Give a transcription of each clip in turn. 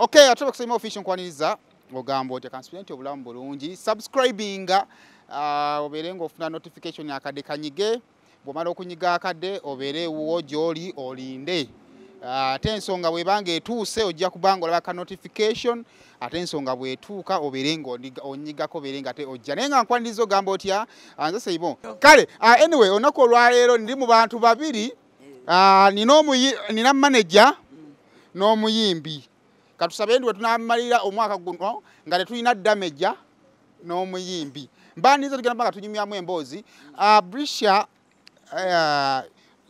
Okay, ate bakusema official nkwaniriza ogamba otya? Kansubire nti obulamu bulungi. Subscribinga, obeere ng'ofuna notification, akadde kanyige. Bw'omala okunyiga akadde, obeere ewuwo gy'oli olinde. Ate ensonga bw'ebanga etuuse, ojja kubanga olaba ka notification. Ate ensonga bw'etuuka, obeere ng'onyigako, obeere nga ate ojja. Naye nga nkwaniriza, ogamba otya? Nze Seibo. Kale, anyway, olunaku olwaleero ndi mu bantu babiri. Nina manager n'omuyimbi. Katusabe ndi wetunamalira omwaka guno nga tetulina damage n'omuyimbi. Mbaniriza, tugenda mpaka tunyumyamu emboozi. Brisha,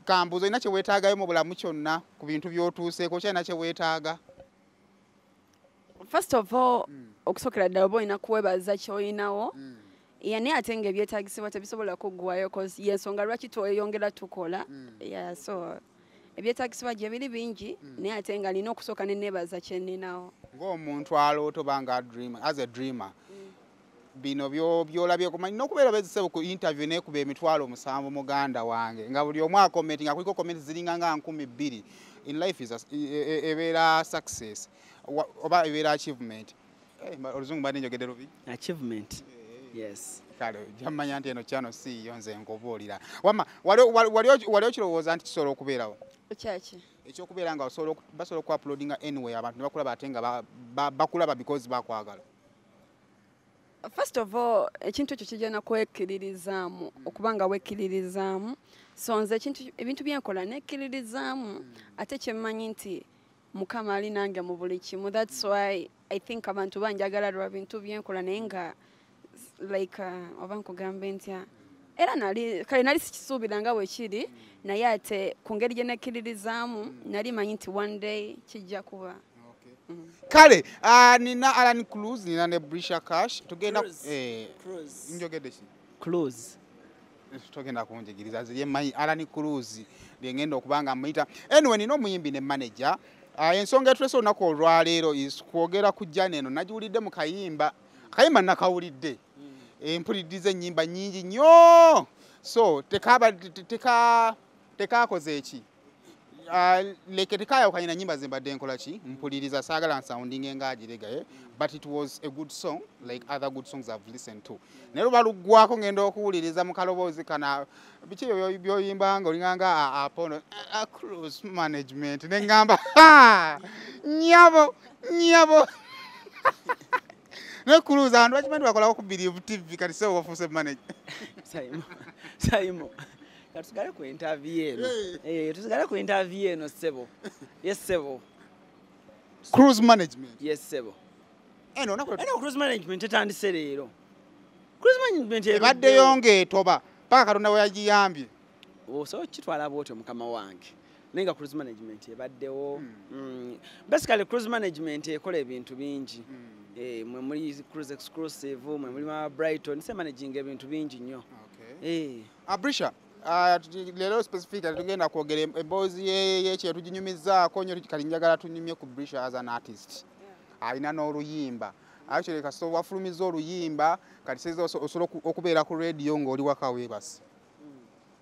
kambuzo, olina kyeweetaagayo mu bulamu kyonna ku bintu by'otuuseeko? Kyalina kyeweetaaga? First of all, okusookera ddala oba olina kuwebaza ky'olinawo. Yeah, naye ate nga ebyetaagisibwa tebisobola kuggwayo, 'cause yensonga lwaki tweyongera tukola. Yeah, so ebyetaagisibwa gye biri bingi, naye ate nga nina okusooka ne neebaza kye nninawo. Ng'omuntu aloota oba nga dream, as a dreamer, bino byolabyeko, manyi n'okubeera bezisebo ku interview nekuba 700,000, muganda wange, nga buli omu acomment, nga kuliko comment ziringa nga 2000, in life is ebeera success oba ebeera achievement. Oluzungu mbadde njogedde lubi. Achievement, yes. Kale jamanya nti eno kyano si yo, nze nkubuulira. Wamma wali okirowooza nti kisobola okubeerawo? Kyaki? Ekyokubeera nga basobola okuuploadinga anyway, abantu ne bakulaba, ate nga bakulaba because bakwagala. First of all, ekintu ekyo kijja nakwekkiririzaamu, okuba nga wekkiririzaamu. So nze ebintu byenkola nekkiririzaamu, ate kyemmanyi nti Mukama ali nange mu buli kimu. That's why I think abantu banjagala lwa bintu byenkola. Naye nga like, oba nkugambe ntya, era nali kale nali sikisuubira nga bwe kiri, naye ate ku ngeri gye nekkiririzaamu, nali manyi nti one day kijja kuba. Kale, nina Alan Cruz, nina ne Brisha Cash. Tugenda Cruz. Cruz. Njogedde ki? Close. Togenda kunjigiriza ziri emanyi Alan Cruz lyengenda okuba nga muyita. Anyway, nina omuyimbi ne manager. Ensonga etulese olunaku olwaleero is kwogera ku jana eno nagiwulidde mu kayimba. Akayimba nakawulidde, empuliddiza ennyimba nnyingi nnyo, so tekaba teka tekakoze eki. Leke tekayawukanye na nyimba zembadde nkola ki mpuliriza. Saagala nsoundinge ngaagiregaye, but it was a good song like other good songs I've listened to. Naye luba luggwako, ngenda okuwuliriza mu kaloboozi kana biki ebyo byoyimba nga olinganga apono cruise management, neŋŋamba, "Ha! Nyabo nyabo." Ne cruise, abantu bakimanyi bakolako ku Believe TV, kati sebo wafuuse manager. Saimo, Saimo, katusigale ku interview eno. Eh, tusigale ku interview eno, ssebo. Yes, ssebo. Cruise management. Yes, ssebo. Eno olunaku Eno cruise management etandise leero. Cruise management ebaddeyo ng'etoba paka Katonda we yagiyambye. Osobola okukitwala bwotyo, mukama wange, naye nga cruise management ebaddewo. Basically, cruise management ekola ebintu bingi. Eh, mwe muli Cruise Exclusive, mwe muli ma Brighton, se managing ebintu bingi nnyo. Eh. Abrisha, leero specific tugenda kwogera emboozi yekyo tuginyumizaako nnyo. Kali njagala tunyumye ku Brisha as an artist. Alina n'oluyimba. Actually, kasita wafulumiza oluyimba, kati saizi osobola okubeera ku radio ng'oli waka weebase.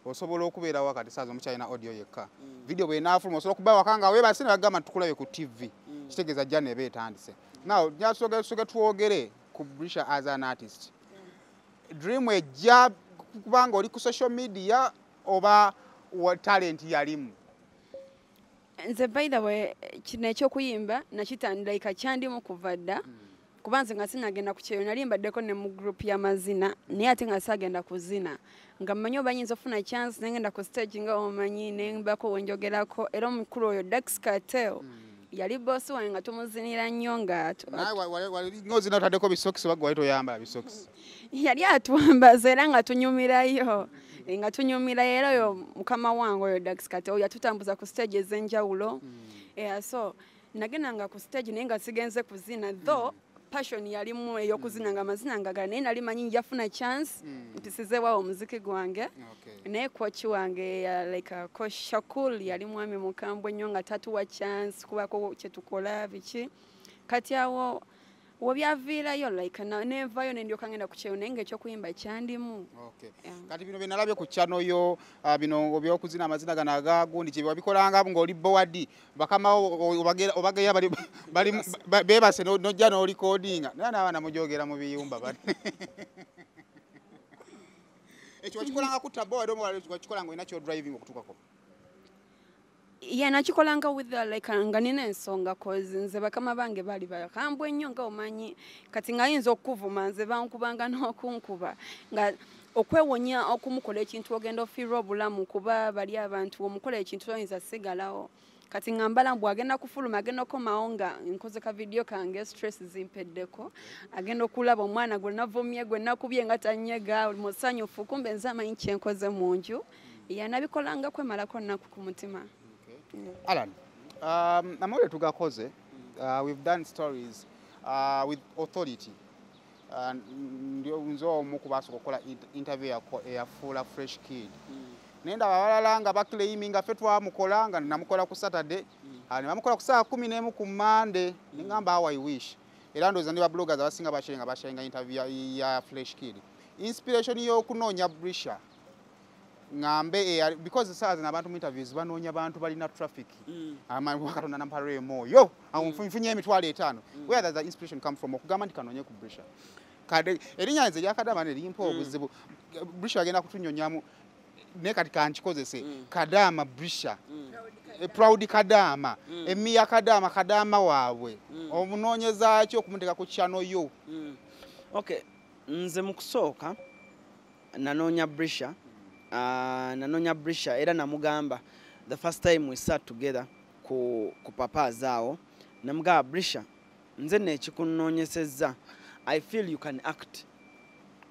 Osobola okubeera waka kati saazi omukyalina audio yekka. Video bw'enaafuluma, osobola okuba waka nga weebase ne bagamba nti tukulabe ku TV. Kitegeeza jjana eba etandise. Now, tusooke twogere ku Brisha as an artist. Dream ejja kubanga oli ku social media oba wa talent yalimu? Nze, by the way, kino ekyokuyimba nakitandika kyandimu kuva dda, kuba nze nga sinagenda ku kyeyo nali mbaddeko ne mu group y'amazina, naye ate nga saagenda kuzina, nga mmanyi oba nyinza ofuna chance nengenda ku stage nga omanyi nembako wenjogerako. Era omukulu oyo Dax Cartel yali boss wange, nga tumuzinira nnyo nga ng'ozina otaddeko bisokisi, oba gwe wali toyambala bisokisi? Yali atwambaza era nga tunyumirayo. Nga tunyumirayo. Era oyo mukama wange oyo Dax Cartel yatutambuza ku stage ez'enjawulo. Yeah, so nagendanga ku stage naye nga sigenze kuzina, though passion yalimu ey'okuzina, nga amazina ngagala, naye nali manyi njafuna chance mpisizeewo omuziki gwange. Naye coach wange like, coach Shakul yali mwami mukambwe nnyo, nga tatuwa chance kubako kyetukola biki. Kati awo Webyaviirayo like nenvayo nendyoka ngenda ku kyeyo, naye ngaekyokuyimba kyandimu. Okay. Yeah. Kati bino byenalabye ku channel yo, bino byokuzina amazina gano agagundi kye wabikolanga ng'oli bored, bakamawo obageya bali beebase nojja n'olikodinga, naye n'abaana mujogera mu biyumba bali. Ekyo wakikolanga kutta bored oba wakikolanga olina kyo driving okutuukako? Yeah, nakikolanga with the, like nga nina ensonga, cause nze bakama bange baali bakambwe nnyo nga omanyi, kati nga ayinza okukuvuma, nze bankubanga n'okunkuba, nga okwewonya okumukola ekintu ogenda ofiirwa obulamu, kuba bali abantu omukola ekintu oyinza sigalawo. Kati nga mbala mbu agenda kufuluma, agenda okukomawo nga nkoze ka video kange, stress zimpeddeko, agenda okulaba omwana gwe navumye gwe nakubye nga tanyega, musanyufu, kumbe nze amanyi kye nkoze mu nju. Yeah, nabikolanga kwemalako nnaku ku mutima. Alan, amawulire tugakoze, we've done stories with authority. Nze omu ku baasooka okukola interview eyafuula Fresh Kid. Naye ndaba abalala nga baclaiminga ffe twamukola, nga namukola ku Saturday, ne bamukola ku ssaawa 11 ku Monday, ne ŋŋamba how I wish. Era ndowooza ne ba bloggers abasinga basharinga, basharinga interview ya Fresh Kid. Inspiration y'okunoonya Brisha, ŋŋambe because essaawa zino abantu mu interviews banoonya bantu balina traffic. Amaanyi Katonda nampa Remo oyo, awo nfunye 50,000. Where does the inspiration come from? Okugamba nti kanoonye ku Brisha. Kade erinnya nze erya Kadama ne limpa obuzibu. Brisha agenda kutunyonyamu, naye kati kankikozese. Kadama Brisha. Proud Kadama. Emiya Kadama, Kadama waabwe. Omunoonyeza ki okumuteeka ku channel yo? Okay, nze mu kusooka nanoonya Brisha. Nanoonya Brisha era namugamba the first time we sat together ku Papa's awo, namugamba Brisha, nze neekikunoonyesezza, I feel you can act,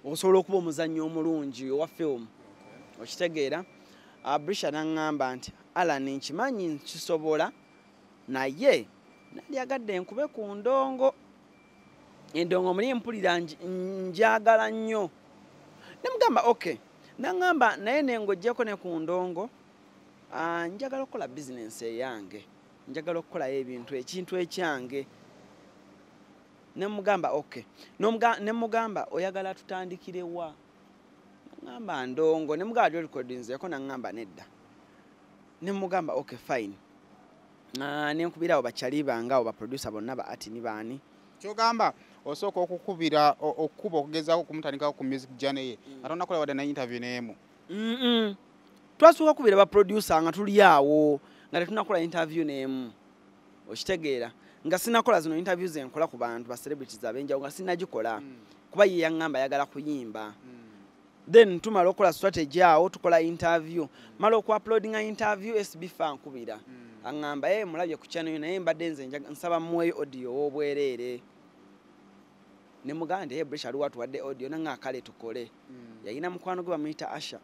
osobola okuba omuzannyi omulungi owa film, okitegeera? Brisha naŋŋamba nti Alan, nkimanyi nkisobola, naye nandyagadde nkube ku ndongo, endongo muli mpulira njagala nnyo. Nemugamba okay, naŋŋamba naye nengojjeko ne ku ndongo, njagala okukola bizinensi eyange, njagala okukolayo ebintu, ekintu ekyange. Nemugamba okay, nemugamba oyagala tutandikire wa? Naŋŋamba ndongo. Nemugamba recordinzeeko, naŋŋamba nedda. Nemugamba okay fine. Nenkubira abo bakyali bange abo ba producer bonna ba art ni baani. Kyogamba osooka okukubira okukuba okugezaako okumutandikako ku music journey ye, ate onakola wadde na interview n'emu? Twasooka kubira ba producer nga tuli awo nga tetunakola interview n'emu, okitegeera? Nga sinakola zino interview ze nkola ku bantu ba celebrities ab'enjawulo, nga sinagikola, kuba ye yaŋŋamba ayagala kuyimba. Then tumala okukola strategy awo, tukola interview, mala okuuploadinga interview, SB fa nkubira, aŋŋamba ye mulabye ku channel yo, naye mbadde nze nsaba muweeyo audio ow'obwereere. Ne mugamba nti, hey, Brisha aliwo atuwadde audio, naŋŋa kale tukole. Yalina mukwano gwe bamuyita Asha,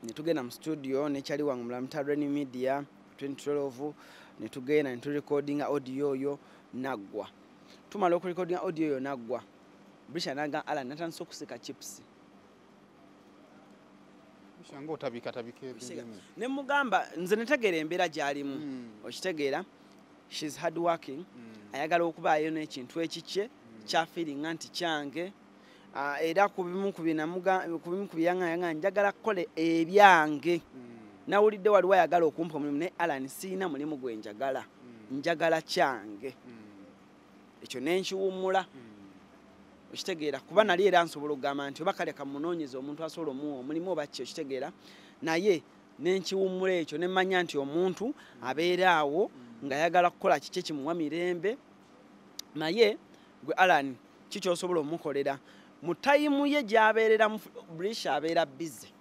ne tugenda mu studio nekyali wange mulamu Reni Media 2012, ne tugenda ne turecordinga audio oyo naggwa. Tumala okurecordinga audio oyo naggwa, Brisha naga Alan, natandise okusika chips. Brisha ng'otabikatabika ebintu. Ne mugamba nze netegeera embeera gy'alimu, okitegeera? She's hard working, ayagala okubaayo n'ekintu ekikye kyafiiringa nti kyange. Era ku bimu ku byenamuga, ku bimu ku byaŋŋanga, njagala kukola ebyange. Nawulidde waliwo ayagala okumpa omulimu, naye Alan siina mulimu gwe njagala, njagala kyange. Ekyo nenkiwummula, okitegeera? Kuba nali era nsobola okugamba nti oba kale kamunoonyeza omuntu asobola omuwa omulimu oba ki, okitegeera? Naye nenkiwummula ekyo, nemmanya nti omuntu abeera awo ng'ayagala kukola kiki kimuwa mirembe. Naye gwe Alan, kikyosobola omukolera mu time ye gy'abeereramu? Brisha abeera busy.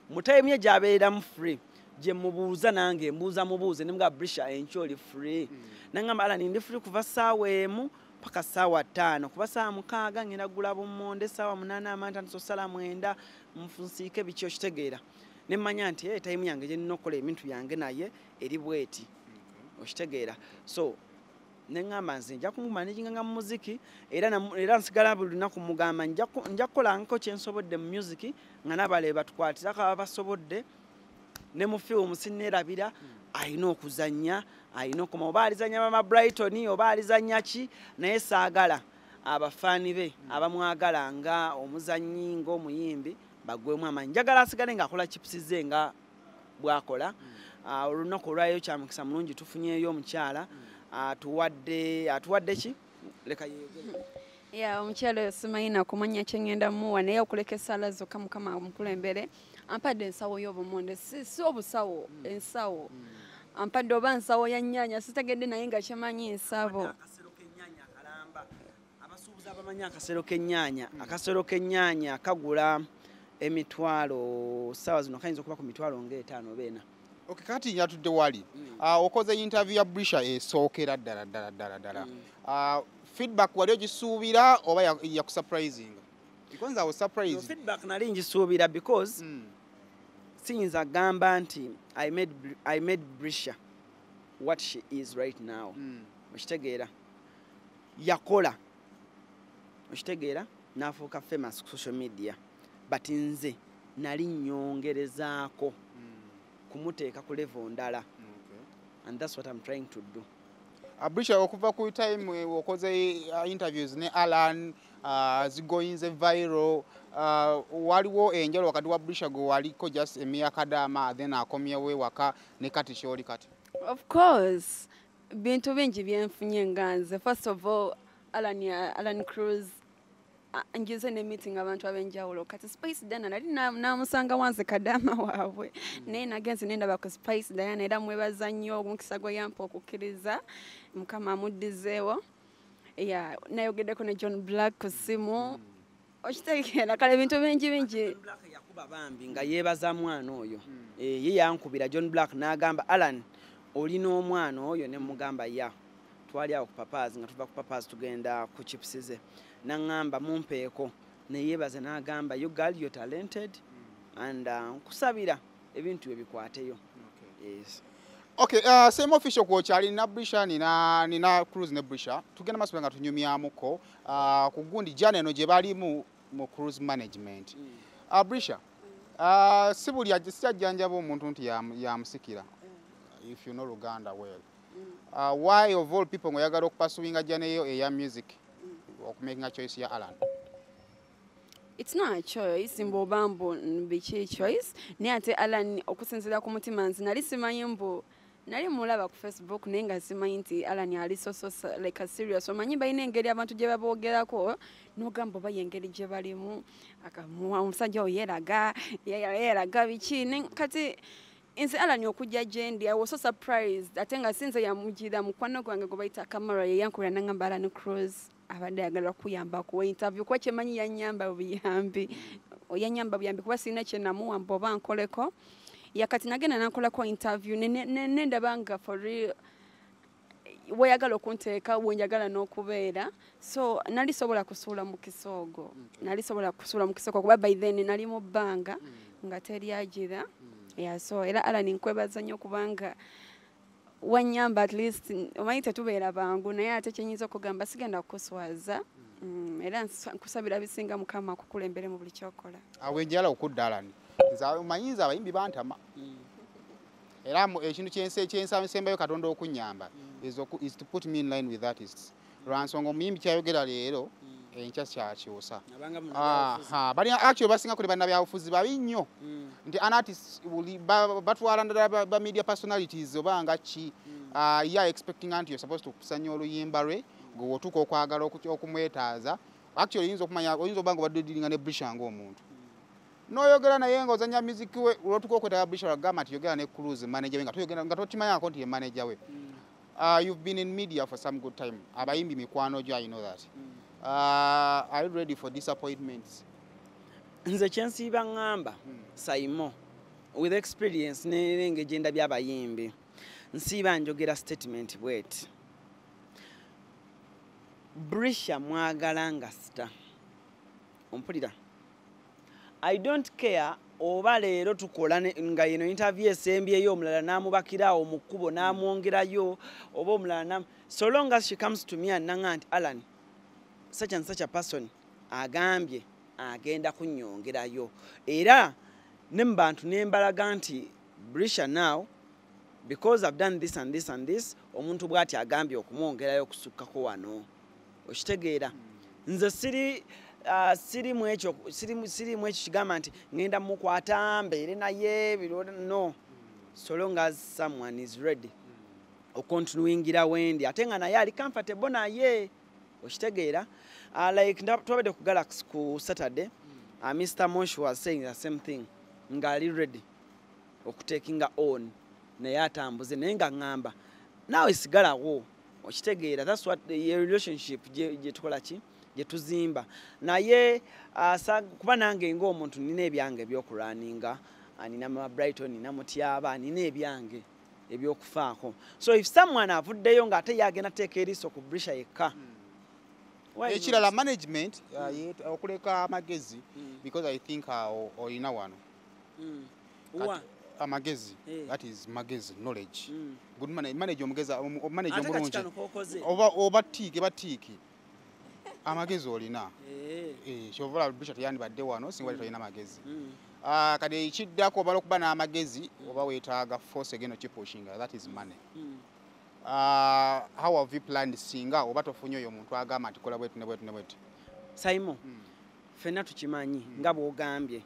Mu time ye gy'abeereramu free, gye mubuuza, nange mbuuza mubuuze, ne mugamba Brisha, enkya oli free? Nangamba Alan, ndi free kuva ssaawa 1 paka ssaawa 5, kuba ssaawa 6 ngenda kugula bummonde, ssaawa 8 amanta ntandise ssaawa 9 nsiike biki, okitegeera? Ne mmanya nti hey, time yange gye nnina okukola ebintu byange naye eri bweti, okitegeera? So neŋŋamba nze nja kumumanaginga mu muziki, era era nsigala buli lunaku mugamba nja kukolangako kye nsobodde mu music, nga n'abalala batukwatirako aba basobodde, ne mu film sinneerabira alina okuzannya, alina okoma oba alizannya Mama Brighton oba alizannya ki, naye saagala Abafaani be abamwagala nga omuzannyi, ng'omuyimbi, bagwemu amaanyi. Njagala asigale ng'akola chips ze nga bw'akola. Olunaku olwayo kyamukisa mulungi, tufunyeeyo omukyala atuwadde ki, leka yeeyogere. Ya, omukyala oyo simanyi nakumanya kyengenda muwa, naye okuleka essaala zokka, Mukama amukulembere. Ampadde ensawo y'obumonde, si obusawo, ensawo ampadde, oba nsawo ya nnyaanya sitegedde, naye nga kyemanyi nsabo. Akasero k'ennyaanya akalamba. Abasuubuzi abamanyi akasero k'ennyaanya, akasero k'ennyaanya kagula emitwalo, ssaawa zino kayinza okuba ku mitwalo ng'etaano oba ena. Okay, kati yatudde wali. Okoze interview ya Brisha esookera ddala ddala ddala ddala. Feedback wali ogisuubira oba yakusurprising? Because I was No, surprised. Feedback nali ngisuubira because siyinza gamba nti I made Brisha what she is right now. Okitegeera, yakola, okitegeera, n'afuuka famous ku social media, but nze nali nnyongerezaako kumuteeka ku level ndala and that's what I'm trying to do. Brisha, okuva ku time okoze interviews ne Alan, zigoyinze viral, waliwo enjalo wakati wa Brisha gwe waliko just emyaka dama, then akomyewo ewaka, ne kati kyoli kati? Of course, bintu bingi byenfunye nga nze. First of all, Alan Cruz, ngize ne meeting abantu ab'enjawulo. Kati Spice Diana nali namusanga wanze kadama waabwe, naye nagenze nendaba ku Spice Diana, era mwebaza nnyo omukisa gwe yampa okukkiriza, Mukama amuddizeewo. Ya, nayogeddeko ne John Black ku ssimu, okitegeera, kale ebintu bingi bingi. John Black yakuba bambi nga yeebaza mwana oyo. Ye yankubira John Black n'agamba, "Alan, olina omwana oyo?" Ne mugamba, "Ya." Twali awo ku Papazi, nga tuva ku Papazi tugenda ku chips ze, naŋŋamba mumpeeko, neyeebaza n'agamba, "You girl, you talented and nkusabira ebintu byo bikwateyo." Yes. Okay, same official kwokyali nina Brisha, nina Cruz ne Brisha. Tugenda maaso nga tunyumyamuko ku gundi jana eno gye balimu mu Cruz Management. Brisha, si buli si ajjanjaba omuntu nti yamusikira. If you know Luganda well. Why of all people ng'oyagala okupursuinga journey eyo eya music, okumakinga choice ya Alan? It's not a choice mbu oba mbu biki choice, naye ate Alan okusinziira ku mutima, nze nali simanyi mbu nali mulaba ku Facebook, naye nga simanyi nti Alan ali so like a serious. Omanyi balina engeri abantu gye baboogerako n'ogamba oba yengeri gye balimu, omusajja oyo yeeraga yeeraga biki. Kati nze Alan okujja gye ndi, I was so surprised, ate nga sinze yamugira, mukwano gwange gwe bayita Kamara yeyankubira nangamba, "Alan Cruz abadde ayagala kuyamba kuwa interview," kuba kyemanyi yanyamba buyambi, yanyamba buyambi kuba sirina kye namuwamba oba nkoleko. Yakati nagenda nankolako interview, nendaba nga for real weyagala okunteeka wenjagala n'okubeera, so nali sobola kusuula mukisa ogwo, nali sobola kusuula mukisa ogwo kuba by then nali mu bbanga nga teryagira. Yeah, so era Alan nkwebaza nnyo kubanga wanyamba. At least omanyi tetubeera bangu, naye ate kyenyinza okugamba, sigenda kukuswaza. Era nkusabira bisinga, Mukama akukulembere mu buli kyokola. Awo enjala okudda Alan. Nze omanyi nze abayimbi bantama. Era ekintu kyensi kyensembayo Katonda okunnyamba is to put me in line with artists. Lwa nsonga omuyimbi kyayogera leero, enkya kyakyusa. Abanga munnabyabufuzi. Aha, bali actually basinga kuli bannabyabufuzi babi nnyo. Nti an artist batwala ndala ba media personalities oba nga ki, ye expecting nti you're supposed to kusanya oluyimba lwe gwe wotuuka okwagala okumwetaaza. Actually oyinza okumanya, oyinza oba nga obadde dealinga ne Brisha ng'omuntu n'oyogera naye ng'ozanya music we, olwotuuka okwetaaga Brisha lwagamba nti yogera ne Cruz manager we, nga toyogera nga tokimanyako nti ye manager we. You've been in media for some good time, abayimbi mikwano gyo, I know that. Are you ready for disappointments? Nze kyensiiba ŋŋamba, Saimo, with experience n'engeri gye ndabye abayimbi, nsiiba njogera statement bweti: Brisha mwagala nga star, ompulira? I don't care oba leero tukola nga yeno interview esembyeyo, omulala n'amubakiraawo mu kkubo n'amwongerayo, oba omulala so long as she comes to me and nanga nti, "Alan, such and such a person agambye agenda kunnyongerayo," era ne mu bantu ne mbalaga nti, "Brisha now, because I've done this and this and this, omuntu bw'ati agambye okumwongerayo okusukkako wano," okitegeera? Nze siri siri mu ekyo, siri mu ekyo kigamba nti ngenda mukwata mbeere naye no. So long as someone is ready okontinuingira wendi, ate nga naye ali comfortable naye, okitegeera? Like twabadde ku Galaxy ku Saturday, Mr. Mosh was saying the same thing, ng'ali ready okutakinga on naye atambuze, naye nga ŋŋamba naawe sigalawo, okitegeera? That's what the relationship gye tukola ki, gye tuzimba naye. Kuba nange ng'omuntu nina ebyange ebyokulwaninga, nina Mama Brighton, nina Mutyaba, nina ebyange ebyokufaako. So if someone avuddeyo ng'ate yagenda teeka eriiso ku Brisha yekka, why Ekirala, not? Management, okuleka amagezi, because I think awo olina wano. Wa? Amagezi. Eh. That is magezi, knowledge. Good manager, omugezi, manager Ate kati omulungi. Kano kokoze. Oba tiiki ba tiiki, amagezi olina. Eh. Eh, kyova olaba Brisha teyandibadde wano singa wali tolina magezi. Mm. Ah, kati ekiddako, obala okuba n'amagezi, oba weetaaga force egenda okipushinga, that is money. Ah, how have you planned singa oba tofunye oyo omuntu agamba nti kola bwetu ne bwetu ne bwetu? Simon, ffenna tukimanyi nga bw'ogambye,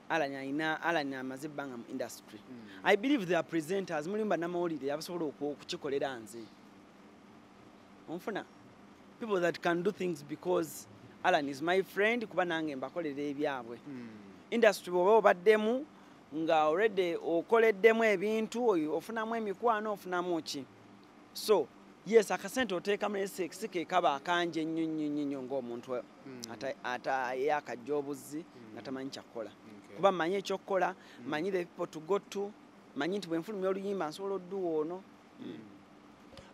Alan alina, Alan amaze ebbanga mu industry. I believe there are presenters, mulimu bannamawulire abasobola okukikolera nze. Onfuna people that can do things because Alan is my friend, kuba nange mbakolera ebyabwe. Industry bw'oba obaddemu nga already okoleddemu ebintu, ofunamu emikwano, ofunamu ki. So yes, akasente oteekamu, naye si ke kaba akangi ennyo nnyo nnyo nnyo ng'omuntu ata yakajja obuzzi nga tamanyi kyakukola. Kuba mmanyi ekyokukola, manyi the people to go to, manyi nti bwe nfulumya oluyimba nsobola odduwa ono.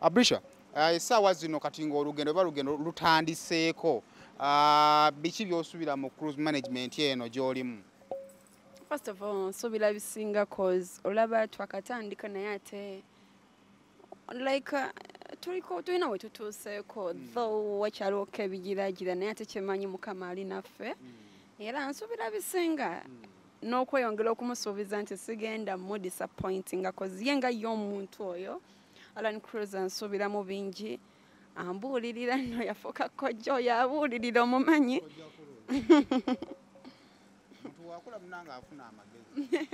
Abrisha, essaawa zino kati ng'olugendo oba lugendo lutandiseeko, biki by'osuubira mu cruise management eno gy'olimu? First of all, nsuubira bisinga, cause olaba twakatandika, naye ate like tuliko tulina we tutuuseeko, though wakyaliwo ebigiragira, naye ate kyemanyi Mukama ali naffe. Era nsuubira bisinga n'okweyongera okumusuubiza nti sigenda mu disappointinga, cause ye nga ye omuntu oyo Alan Cruz ansuubiramu bingi, ambuulirira nno yafuuka kojja oyo abuulirira omumanyi. Muntu wakula munanga afuna amagezi.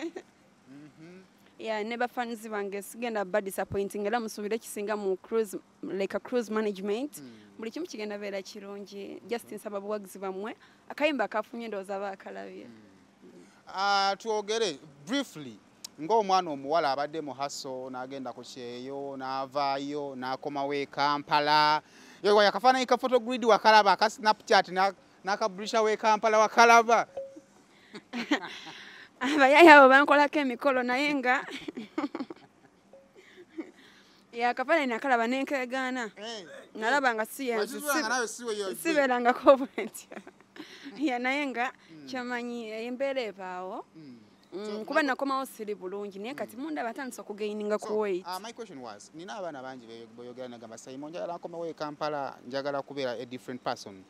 Yeah, ne bafans bange sigenda ba disappointing, era musuubire kisinga mu cruise, like a cruise management. Buli kimu kigenda beera kirungi, just nsaba buwagizi bammwe. Akayimba akafunye ndowooza baakalabye. Ah, twogere briefly ng'omwana omuwala abadde mu hustle n'agenda ku kyeyo n'avaayo n'akomawo e Kampala. Yo, akafaananyi ka photogrid wakalaba, aka Snapchat n'akabulisha w'e Kampala wakalaba? Abayayi abo bankolako emikolo, naye nga yakafaananyi nakalaba nenkegaana, nalaba nga si yenze. Wakizulanga nawe si we yo- Sibeerangako bwentyo ya, naye nga kyamanyi embeera ebaawo. Kuba nakomawo siri bulungi, naye kati mundaba atandise okugaininga ku So, weight. My question was, nina abaana bangi boyogera nagamba, "Simon, njagala nkomewo e Kampala, njagala kubeera a different person."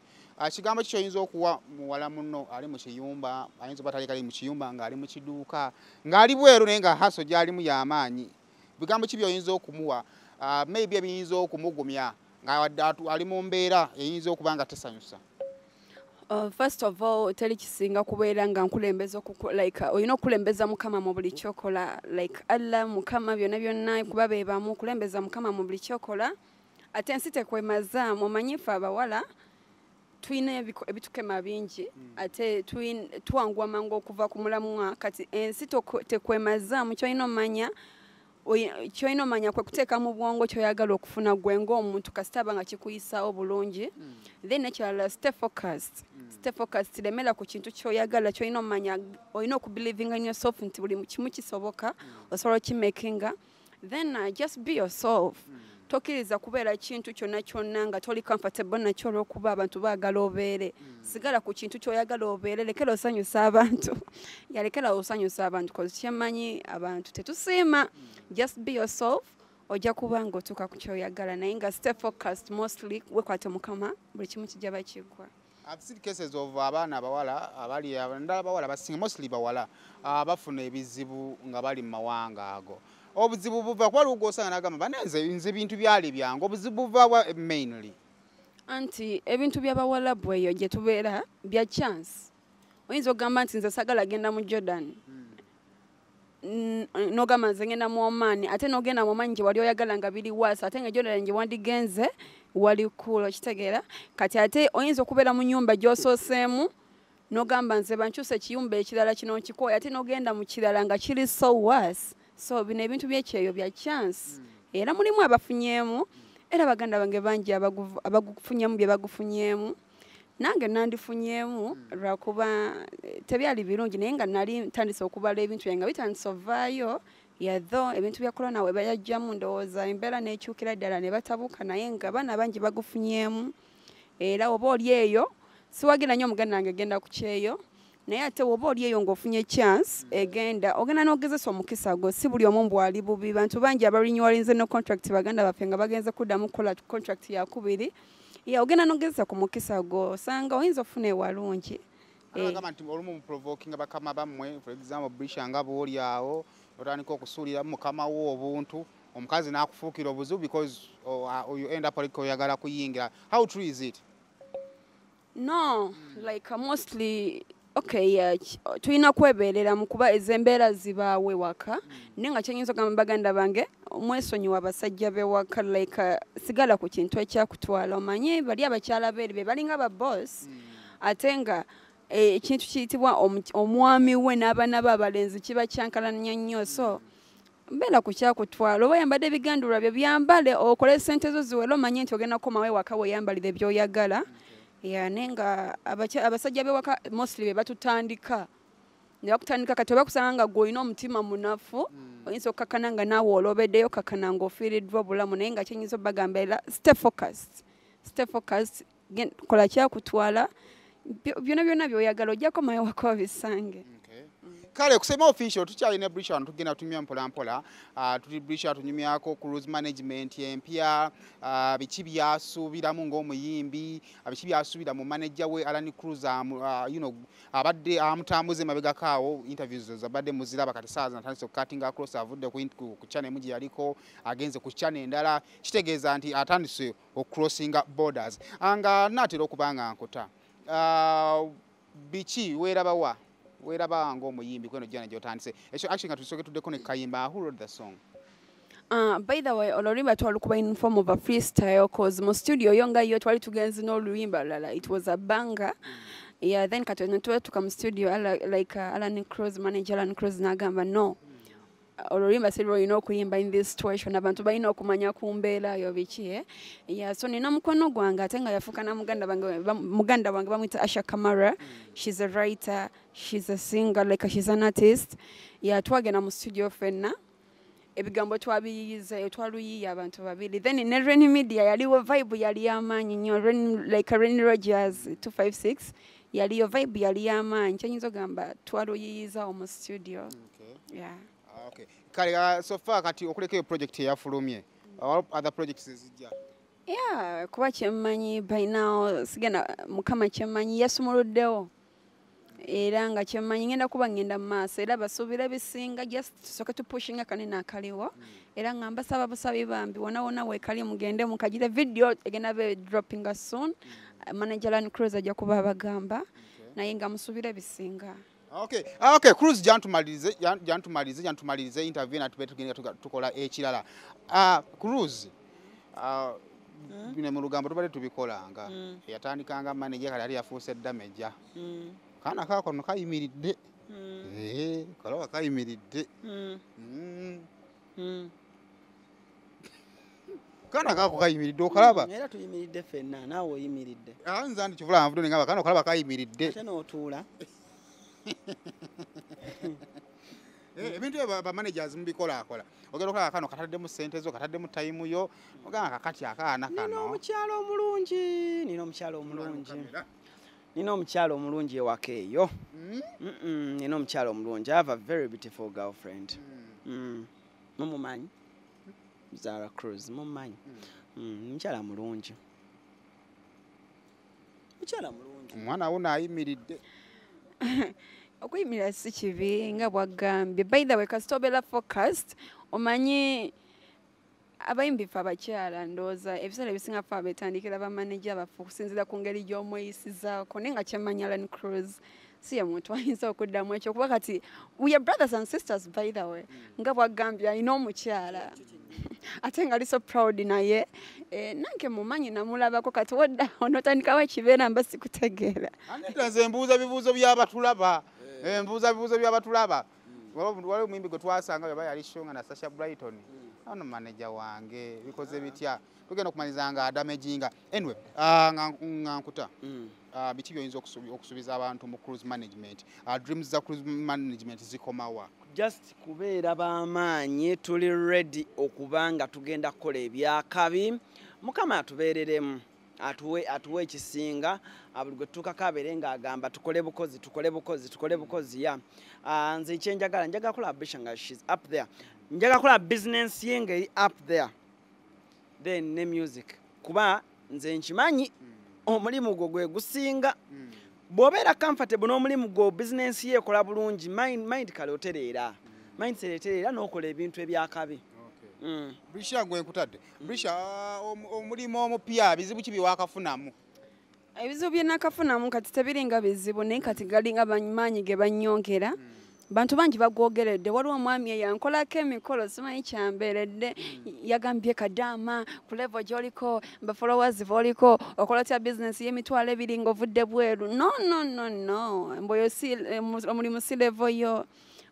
Kigambo ki kyoyinza okuwa muwala muno ali mu kiyumba, ayinza oba tali kali mu kiyumba, ng'ali mu kiduuka, ng'ali bweru, naye nga hustle gy'alimu y'amaanyi? Bigambo ki by'oyinza okumuwa, maybe ebiyinza okumugumya nga wadde ali mu mbeera eyinza okuba nga tesanyusa? First of all, teri kisinga kubeera nga nkulembeza like olina okukulembeza Mukama mu buli kyokola, like Allah, Mukama, byonna byonna, kuba be bamu. Kulembeza Mukama mu buli kyokola, ate ensi tekwemazaamu. Omanyi ffe abawala tulina ebitukema bingi, ate twanguwa mangu okuva ku mulamwa. Kati ensi tekwemazaamu. Kyolina omanya kyolina omanya kwe kuteeka mu bwongo kyoyagala okufuna gwe ng'omuntu, kasita aba nga kikuyisaawo bulungi. Then ekirala, stay focused, stay focused, lemera ku kintu kyoyagala. Kyolina omanya, olina okubelievinga in yourself nti buli kimu kisoboka, osobola okimakinga. Then just be yourself. Tokkiriza kubeera kintu kyonna kyonna nga toli comfortable nakyo olw'okuba abantu baagala obeere. Sigala ku kintu ky'oyagala obeere, lekera osanyusa abantu, yalekera osanyusa abantu, cause kyemanyi abantu tetusiima. Just be yourself, ojja kuba nga otuuka ku kyoyagala, naye nga stay focused, mostly wekwate Mukama, buli kimu kijja bakiggwa. I've seen cases of abaana abawala abali ndala abawala basinga, mostly bawala, bafuna ebizibu nga bali mu mawanga ago. Obuzibu buva kuba lugo osanga n'agamba, "Bananze, nze ebintu byali byangu." Obuzibu buva wa mainly? Anti ebintu by'abawalabu eyo gye tubeera bya chance. Oyinza okugamba nti nze sagala genda mu Jordan, n'ogamba nze ngenda mu Oman, ate n'ogenda mu Oman gye wali oyagala nga biri waasi, ate nga Jordan gye wandigenze wali cool, okitegeera? Kati ate oyinza okubeera mu nnyumba gy'osooseemu n'ogamba nze bankyusa ekiyumba ekirala kino nkikooye, ate n'ogenda mu kirala nga kiri so worse. So bino ebintu by'ekyeyo bya chance, era mulimu abafunyeemu, era baganda bange bangi abagufunyemu bye bagufunyeemu. Nange nandifunyeemu lwakuba tebyali birungi, naye nga nali ntandise okubala ebintu byange nga bitandise ovaayo. Yatho ebintu bya corona we bayajjamu, ndowooza embeera n'ekyukira ddala ne batabuka, naye nga abaana bangi bagufunyeemu. Era oba oli eyo, siwagira nnyo omuganda wange genda ku kyeyo, naye ate woba oli eyo ng'ofunye chance, egenda ogenda n'ogezesa omukisa gwo. Si buli omu mbwali bubi, bantu bangi abarenewinze no contract, baganda baffe nga bagenze kuddamu kukola contract yakubiri. Ya ogenda n'ogezesa ku mukisa gwo, osanga oyinza ofuna ewalungi. Bagamba nti olumu muprovokinga bakama bammwe. For example, Brisha, nga bw'oli awo otandika okusuulira mukama wo obuntu, omukazi n'akufuukira obuzibu because you end up like oyagala kuyingira. How true is it? No, like mostly okay, yeah, tulina kwebeerera mu kuba ez'embeera zibaawo ewaka, naye nga kyenyinza okugamba baganda bange, mwesonyiwa abasajja b'ewaka. Like sigala ku kintu ekyakutwala, omanye bali abakyala beeri be balinga ba boss, ate nga ekintu kiyitibwa omwami we n'abaana be abalenzi kiba kyankalanya nnyo. So mbeera ku kyakutwala, oba oyambadde ebigandulwa byo byambale, okole sente zo ziwere, omanye nti ogenda kukomawo ewaka weeyambalire by'oyagala. Ya, naye nga abasajja b'ewaka mostly be batutandika ne bakutandika. Kati oba kusanga nga gwe olina omutima munafu, oyinza okukakkana nga naawe olobeddeyo, kakkana ng'ofiiriddwa obulamu. Naye nga kyenyinza obbagamba era, stay focused, stay focused, kola kyakutwala, byonna byonna by'oyagala ojja komayo waka obisange. Kale kusema official, tukyalina Brisha wano, tugenda tunyumya mpola mpola. Tuli Brisha, tunyumyako cruise management empya, biki byasuubiramu ng'omuyimbi, biki byasuubira mu manager we Alan Cruz, abadde amutambuze emabegako awo. Interviews zabadde muziraba. Kati saa zino atandise okucuttinga across, avudde ku channel emu gye yaliko, agenze ku channel endala, kitegeeza nti atandise okucrossinga borders. Nga naatera okuba nga nkuta, biki weerabawa, weeraba ng'omuyimbi kweno jana gy'otandise ekyo? Actually, nga tusooke tuddeko ne kayimba. Who wrote the song? By the way, oluyimba twalukuba in form of a freestyle, 'cause mu studio yo nga yo twali tugenze n'oluyimba lulala. It was a banger. Yeah, then kati ne tuka mu studio, like Alan Cruz, manager Alan Cruz n'agamba no, oluyimba si lwolina okuyimba in this situation, abantu balina okumanya ku mbeera yo biki, eh? Yeah, so nina mukwano gwange ate nga yafuuka na muganda wange, muganda wange bamuyita Asha Kamara. She's a writer, she's a singer, like she's an artist. Yeah, twagenda mu studio ffenna, ebigambo twabiyiyiza, twaluyiya abantu babiri. Then ne Ren Media yaliwo, vibe yali y'amaanyi nnyo. Ren, like Ren Rogers 256 yaliyo, vibe yali y'amaanyi. Kyenyinza ogamba, twaluyiyizawo mu studio. Yeah. Ah, okay. Kale so far kati okuleka eyo project eyafulumye, other projects ezijja? Yeah, kuba kyemmanyi by now sigenda, mukama kyemmanyi yasumuluddewo, era nga kyemmanyi ngenda kuba ngenda mu maaso, era basuubira bisinga. Just tusooke tupushinga kanene akaliwo, era nga mbasaba busabi bambi, wona wona weekali mugende mukagire. Video egenda be droppinga soon. Manager Alan Cruz ajja kuba abagamba, naye nga musuubira bisinga. Okay. Ah, okay, Cruz, jantumalirize, jantumalirize, jantumalirize interview na tube tugenda tukola ekirala. Ah, Cruz, bino mu lugambo tubadde tubikolanga. Yatandikanga manager, kale yali yafuuse damager. Kaana kaako kayimiridde. Eh, kalaba kayimiridde. Kaana kaako kayimiridde, okalaba? Era tuyimiridde ffenna, naawe oyimiridde. Ah, nze andi kivula nvudde ngamba kaana okalaba kayimiridde. Ate n'otuula. Eh, ebintu ebyo ba managers mubikolakola. Ogenda okulaba kano kataddemu ssente zo, kataddemu time yo, ogamba kakati akaana Nina kano. omukyalo omulungi, nina omukyalo omulungi, nina omukyalo omulungi ewaka eyo. Nina omukyalo omulungi. I have a very beautiful girlfriend. Mumumanyi, Zara Cruz, mumumanyi. Mukyala mulungi, mukyala mulungi. Omwana wo naayimiridde. Okuyimirira si kibi nga bwagambye. By the way, kasita obeera focused, omanyi Abayimbi ffe abakyala, ndowooza ebiseera ebisinga ffe abeetandikira bamaneja baffe okusinziira ku ngeri gy'omweyisizaako, naye nga kyemmanyi, Alan Cruz si ye muntu ayinza okuddamu ekyo, kuba kati we are brothers and sisters. By the way, nga bwagambye alina omukyala ate nga ali so proud naye. Nange mumanyi, namulabako. Kati wodda onotandikawo ekibeera mba sikutegeera. Anita, nze mbuuza bibuuzo by'abatulaba. Mbuuza bibuuzo by'abatulaba. Waliwo omuyimbi gwe twasanga yaba yali show nga na Sasha Brighton, ano manager wange bikoze bitya, tugenda okumaliza nga adamaginga. Anyway, nga nkuta, biki byoyinza okusuubiza abantu mu Cruise Management? Dreams za Cruise Management zikomawa? Just kubeera b'amaanyi, tuli ready okuba nga tugenda kukola ebyakabi. Mukama atubeereremu, atuwe ekisinga. Buli gwe tutuukako abeere ng'agamba tukole bukozi, tukole bukozi, tukole bukozi. Ya, nze ekyenjagala, njagala kulaba Brisher nga she's up there, njagala kulaba business ye ng'eri up there, then ne music, kuba nze nkimanyi omulimu gwo gwe gusinga. Bw'obeera comfortable n'omulimu gwo, bizinensi ye ekola bulungi, mind kale otereera, mindset etereera n'okola ebintu ebyakabi. Brisher, gwe nkutadde. Brisher, omulimu omupya, bizibu ki byewakafunamu? Ebizibu bye nakafunamu kati tebiringa bizibu, naye kati galinga maanyi ge bannyongera. Bantu bangi bagwogeredde. Waliwo omwami eyankolako emikolo, simanyi kyambeeredde, yagambye, "Kadaama, ku level gy'oliko, ba followers b'oliko, okola otya bizinesi y'emitwalo 2 ng'ovudde bweru?" No, no, no, no, mboyo si omulimu, si level yo.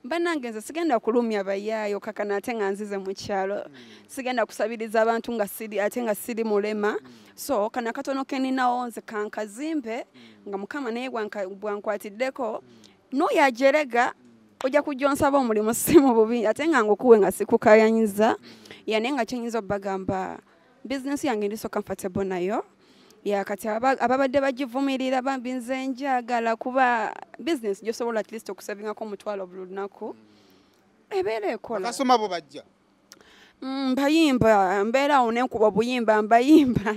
Bannange, nze sigenda kulumya bayaayo kakana ate nga nzize mu kyalo. Sigenda kusabiriza abantu nga siri, ate nga siri mulema. So kano akatono keninawo nze kankazimbe nga Mukama naye bwankwatiddeko. N'oyo ajerega ojja kujja onsaba omulimu, si mu bubi, ate nga ngukuwe nga sikukayanyiza ya. Naye nga kyenyinza obbagamba, bizinesi yange ndi so comfortable nayo. Ya, kati ababadde bagivumirira, bambi, nze njagala kuba bizinesi gyosobola at least okusavingako 100 buli lunaku, ebeera ekola. Bakasoma bo bajja? Mbayimba, mbeera awo nenkuba obuyimba, mbayimba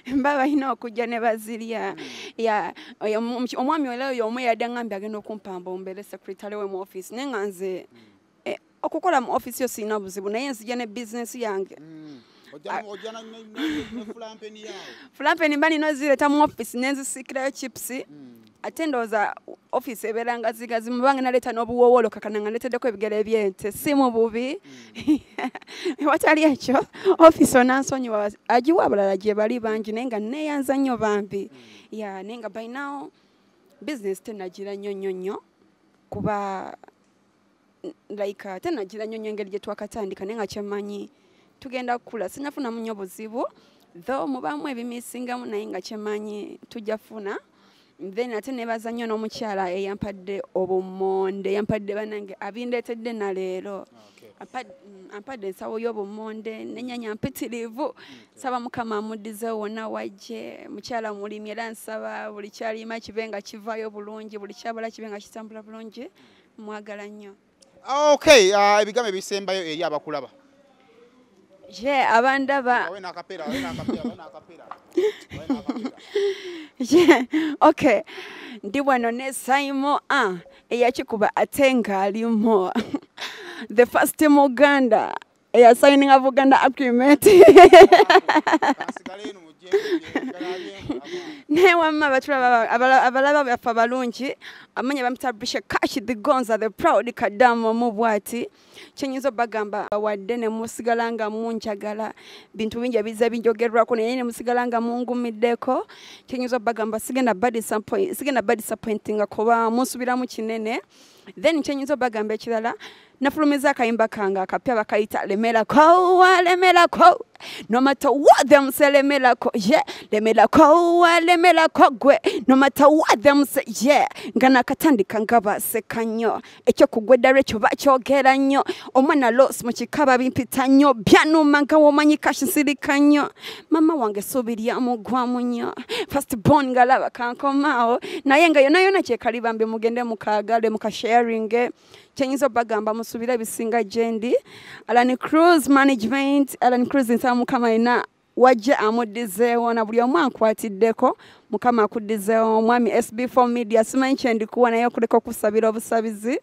mba balina okujja ne bazirya. Ya, omwami era oyo omu yadde aŋŋambye agenda okumpamba ombeere secretary we mu office, naye nga nze okukola mu office yo sirina buzibu, naye nzija ne bizinesi yange. Ojja ne fulampeni yawo. Fulampeni mba nina ozireeta mu office nenzisiikirayo chips. Ate ndowooza office ebeera nga zigazi, mubanga naleeta n'obuwowoolo, kakana nga ndeeteddeko ebigere by'ente, si mu bubi. Watali ekyo, office onansonyiwa, agiwa abalala gye bali bangi, naye nga neeyanza nnyo bambi. Ya, naye nga by now business tenagira nnyo nnyo nnyo, kuba like tenagira nnyo nnyo engeri gye twakatandika, naye nga kyemmanyi tugenda kukula. Sinafunamu nnyo buzibu, though mubaamu ebimisingamu, naye nga kyemmanyi tujja funa. Then ate nebaza nnyo n'omukyala eyampadde obumonde, yampadde, bannange, abindeetedde na leero. Ampadde ensawo y'obumonde n'ennyanya mpitirivu. Saba Mukama amuddizeewo wonna wajje. Mukyala mulimi, era nsaba buli kyalima kibe nga kivaayo bulungi, buli kyabala kibe nga kitambula bulungi. Mwagala nnyo. Okay, ebigambo ebisembayo eri abakulaba. Ye abandaba. Awe n'akapeera, awe n'akapeera, awe n'akapeera. Awe n'akapeera. Yeah, okay, ndi wano ne Saimo a eyakikuba ate ng'alimu the first Muganda eyasayininga Buganda agreement. Kasigale eno mujje, mujje, Naye wamma batulaba, abalaba baffe abalungi, amanya bampita Brisher Kash the Gonza the proud Kadamu mu bwati. Kyenyinza obbagamba, wadde ne musigala nga munjagala, bintu bingi ebizza binjogerwako, naye ne musigala nga mungumiddeko, kyenyinza obbagamba, sigenda ba disappointinga, kuba munsubiramu kinene. Then kyenyinza obbagamba ekirala, nafulumiza akayimba kange akapya bakayita "Lemerako wa Lemerako". No matter what them say, lemerako, yeah, lemerako wa lemerako gwe, no matter what them say, yeah. Nga nakatandika nga baseka nnyo, ekyokugwa eddala ekyo bakyogera nnyo. Omwana los mu kikaba bimpita nnyo, byanuma nga womanyi kashi nsirika nnyo. Mama wange essuubi lyamugwamu nnyo, first born ngalaba kankomaawo, naye nga yonna yonna kyekalibambi. Mugende mukaagale, mukasharinge. Kyenyinza obbagamba, musuubire ebisinga gye ndi Alan Cruz Management. Alan Cruz, nsaba Mukama yenna wajja amuddizeewo, na buli omu ankwatiddeko, Mukama akuddizeewo. Omwami SB4 Media, simanyi kyendikuwa, naye okuleka okusabira obusabizi.